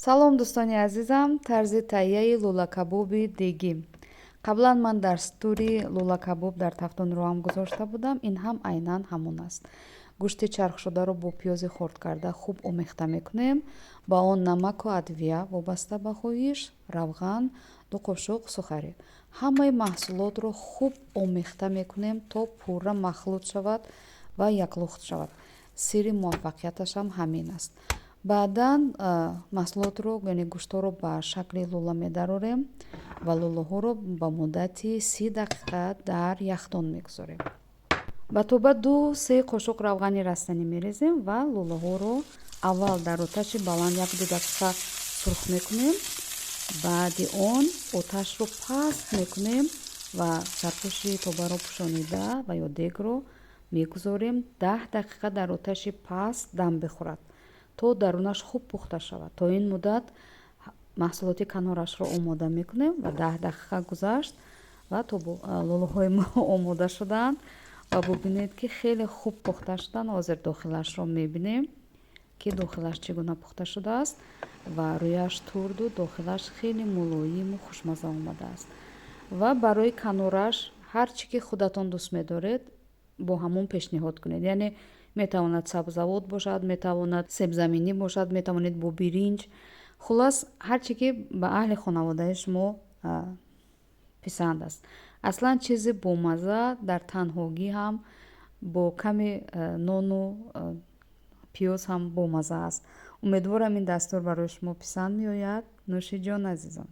Салом, дӯстони азизам! Тарзи таҳияи лӯлакабоби дегӣ. Қаблан ман дастури лӯлакабоб дар тафтонро ҳам гузошта будам. Ин ҳам айнан ҳамон аст. Гӯшти чархшударо бо пиёзи хурдкарда хуб омехта мекунем. Ба он намаку адвия, вобаста ба хоҳиш, равған, 2 қошуқ сухарӣ. Ҳамаи маҳсулотро хуб омехта мекунем, то пурра махлут шавад ва яклухт шавад. Сирри муваффақияташ ҳам ҳамин аст. Баъдан маҳсулотро, яъне гӯштҳоро, ба шакли лӯла медарорем ва лӯлаҳоро ба муддати 30 дақиқа дар яхдон мегузорем. Ба тоба 2-се қошуқ равғани растанӣ мерезем ва лӯлаҳоро аввал дар оташи баланд 1-2 дақиқа сурх мекунем. Баъди он оташро паст мекунем ва сарпӯши тобаро пӯшонида ва ё дегро мегузорем, 10 дақиқа дар оташи паст дам бихӯрад, то дарунаш хуб пухта шавад. То ин муддат маҳсулоти канорашро омода мекунем. Ва 10 дақиқа гузашт ва лӯлаҳои мо омода шуданд ва бубинед, ки хеле хуб пухта шуданд. Ҳозир дохилашро мебинем, ки дохилаш чӣ гуна пухта шудааст ва рӯяш турду дохилаш хеле мулоиму хушмаза омадааст. Ва барои канораш ҳар чӣ ки худатон дӯст медоред, бо ҳамон пешниҳод кунед. Яъне метавонад сабзавот бошад, метавонад себзаминӣ бошад, метавонед бо биринҷ, хуллас, ҳар чӣ ки ба аҳли хонаводаи шумо писанд аст. Аслан чизи бомазза дар танҳогӣ ҳам бо каме нону пиёз ҳам бомазза аст. Умедворам, ин дастур барои шумо писанд меояд. Нӯши ҷон, азизон!